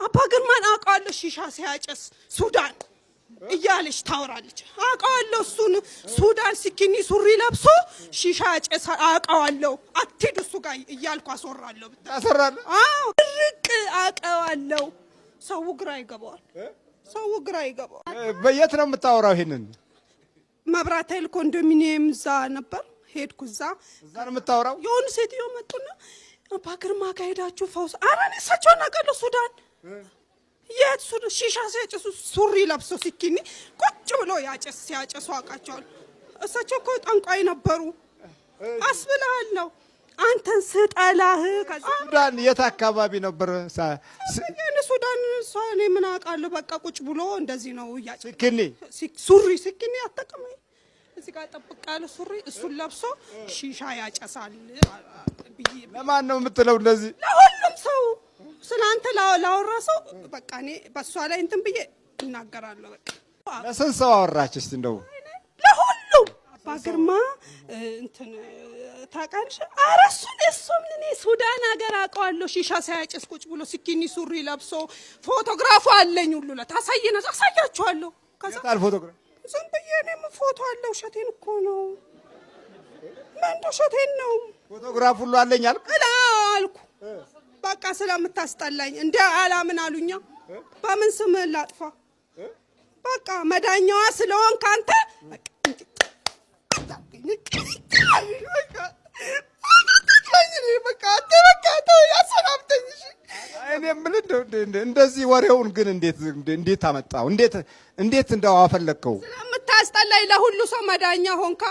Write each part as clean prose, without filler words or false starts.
አባ ግርማን አውቀዋለሁ ሺሻ ሲያጨስ ሱዳን እያለች ታወራለች። አውቀዋለሁ እሱን ሱዳን skinny ሱሪ ለብሶ ሺሻ ያጨስ አውቀዋለሁ። አትሂድ እሱ ጋር እያልኩ አስወራለሁ። ታሰራለህ? አዎ ድርቅ አውቀዋለሁ። ሰው ግራ ይገባዋል። ሰው ግራ ይገባዋል። በየት ነው የምታወራው ይሄንን? መብራት ኃይል ኮንዶሚኒየም እዛ ነበር ሄድኩ። እዛ እዛ ነው የምታወራው? የሆኑ ሴትዮ መጡና አባ ግርማ ጋር ሄዳችሁ ፈውስ። ኧረ እኔ እሳቸውን አውቃለሁ። ሱዳን የት ሱዳን ሺሻ ሲያጨሱ ሱሪ ለብሶ skinny ቁጭ ብሎ ያጨስ ሲያጨሱ አውቃቸዋለሁ። እሳቸው እኮ ጠንቋይ ነበሩ። አስብልሃለሁ አንተን ስጠላህ። ከዛ ሱዳን የት አካባቢ ነበር? ሱዳን እሷ እኔ ምን አውቃለሁ። በቃ ቁጭ ብሎ እንደዚህ ነው እያጨ skinny ሱሪ skinny አጠቅም እዚህ ጋር ጠብቅ ያለ ሱሪ እሱን ለብሶ ሺሻ ያጨሳል ብዬ ለማን ነው የምትለው እንደዚህ? ለሁሉም ሰው ስለ አንተ ላወራ ሰው በቃ እኔ በእሷ ላይ እንትን ብዬ እናገራለሁ። በቃ ለስንት ሰው አወራች እስቲ እንደው? ለሁሉም አባ ግርማ እንትን ታውቃለሽ? ኧረ እሱን እሱም እኔ ሱዳን ሀገር አውቀዋለሁ። ሺሻ ሲያጨስ ቁጭ ብሎ skinny ሱሪ ለብሶ ፎቶግራፉ አለኝ ሁሉ ለታሳየነ አሳያችኋለሁ። ከዛ የታል ፎቶግራፍ? ዝም ብዬ እኔም ፎቶ አለ። ውሸቴን እኮ ነው። ምን ውሸቴን ነው። ፎቶግራፍ ሁሉ አለኝ አልክ? እላ አልኩ። በቃ ስለምታስጠላኝ እንደ አላምን አሉኛ። በምን ስም ላጥፋ? በቃ መዳኛዋ ስለሆንክ አንተ እኔ የምልህ እንደዚህ ወሬውን ግን እንዴት አመጣው? እንዴት እንደው አፈለግከው? ስለምታስጠላኝ ለሁሉ ሰው መዳኛ ሆንካ።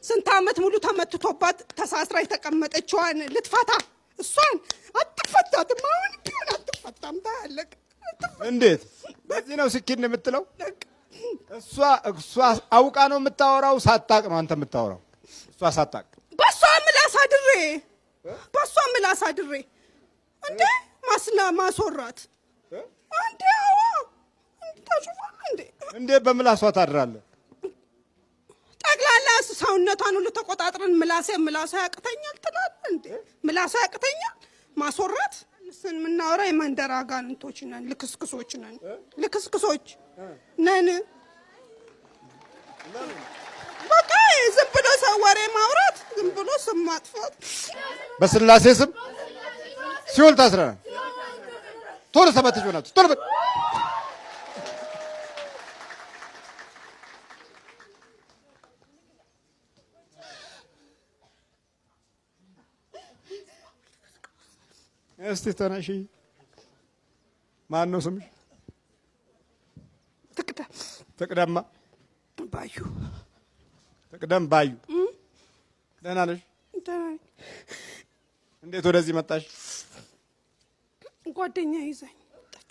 ስንት ዓመት ሙሉ ተመትቶባት ተሳስራ የተቀመጠችዋን ልትፈታ እሷን አትፈታትም። አሁን ቢሆን አትፈታም። ታያለህ። እንዴት በዚህ ነው ስኪን የምትለው? እሷ አውቃ ነው የምታወራው? ሳታቅ ነው አንተ የምታወራው? እሷ ሳታቅ በእሷ ምላስ አድሬ በእሷ ምላስ አድሬ እንዴ ማስና ማስወራት እንዴ አዋ ታሹፋለህ እንዴ? እንዴት በምላሷ ታድራለህ? ጠቅላላ ሰውነቷን ሁሉ ተቆጣጥረን ምላሴ ምላሷ ያቅተኛል ትላለህ እንዴ? ምላሷ ያቅተኛል ማስወራት። ስን የምናወራ የመንደር አጋንንቶች ነን፣ ልክስክሶች ነን፣ ልክስክሶች ነን። በቃ ዝም ብሎ ሰው ወሬ ማውራት፣ ዝም ብሎ ስም ማጥፋት። በስላሴ ስም ሲኦል ታስረናል። ቶሎ ሰባት ይሆናል። ቶሎ በል። እስቲ ተነሺ። ማን ነው ስምሽ? ትቅደም ትቅደማ ባዩ። ትቅደም ባዩ። ደህና ነሽ? ደህና ነኝ። እንዴት ወደዚህ መጣሽ? ጓደኛ ይዛኝ መጣች።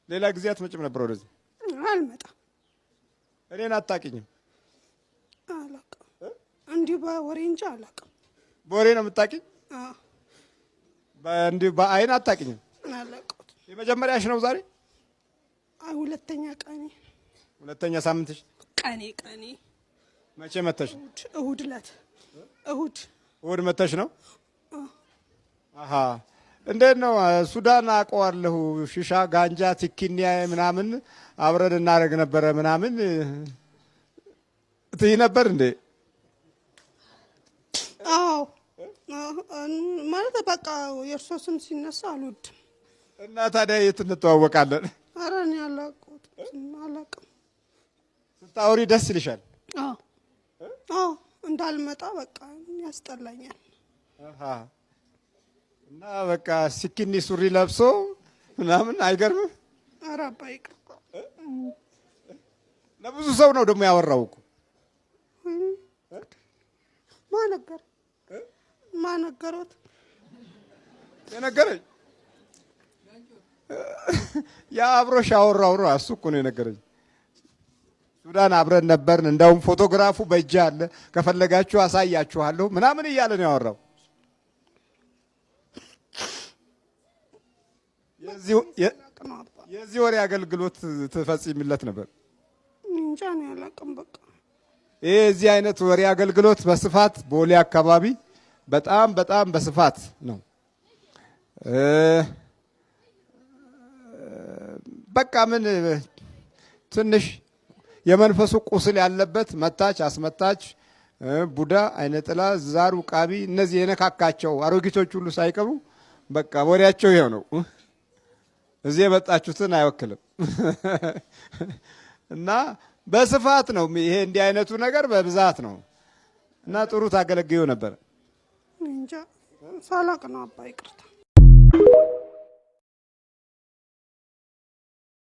ሌላ ጊዜ አትመጭም ነበር ወደዚህ? አልመጣም። እኔን አታውቂኝም? አላውቅም። እንዲሁ በወሬ እንጂ አላውቅም። በወሬ ነው የምታውቂኝ? አዎ። እንዲሁ በአይን አታውቂኝም? አላውቅም። የመጀመሪያሽ ነው ዛሬ? አይ ሁለተኛ ቀኔ። ሁለተኛ ሳምንትሽ? ቀኔ ቀኔ። መቼ መተሽ? እሑድ ዕለት። እሑድ። እሑድ መተሽ ነው? አሃ እንዴት ነው ሱዳን አውቀዋለሁ። ሺሻ፣ ጋንጃ፣ ቲኪኒያ ምናምን አብረን እናደርግ ነበረ ምናምን ትይ ነበር እንዴ? አዎ ማለት በቃ የእርሶ ስም ሲነሳ አልወድም። እና ታዲያ የት እንተዋወቃለን? ኧረ እኔ አላውቀውም አላውቅም። ስታወሪ ደስ ይልሻል? አዎ አዎ እንዳልመጣ በቃ ያስጠላኛል። አሃ እና በቃ skinny ሱሪ ለብሶ ምናምን አይገርምም? ኧረ አባ ይቅርታ። ለብዙ ሰው ነው ደግሞ ያወራው እኮ። ማን ነገር ማን ነገሮት? የነገረኝ ያ አብሮሽ ያወራው ነው። እሱ እኮ ነው የነገረኝ። ሱዳን አብረን ነበርን፣ እንዳውም ፎቶግራፉ በእጄ አለ፣ ከፈለጋችሁ አሳያችኋለሁ ምናምን እያለ ነው ያወራው። የዚህ ወሬ አገልግሎት ትፈጽሚለት ነበር? እንጃ እኔ አላውቅም። በቃ ይሄ የዚህ አይነት ወሬ አገልግሎት በስፋት ቦሌ አካባቢ በጣም በጣም በስፋት ነው። በቃ ምን ትንሽ የመንፈሱ ቁስል ያለበት መታች፣ አስመታች፣ ቡዳ፣ አይነጥላ፣ ዛር፣ ውቃቢ እነዚህ የነካካቸው አሮጊቶች ሁሉ ሳይቀሩ በቃ ወሬያቸው ይኸው ነው። እዚህ የመጣችሁትን አይወክልም። እና በስፋት ነው ይሄ እንዲህ አይነቱ ነገር በብዛት ነው። እና ጥሩ ታገለግዩ ነበር። እንጃ ሳላቅ ነው አባ፣ ይቅርታ።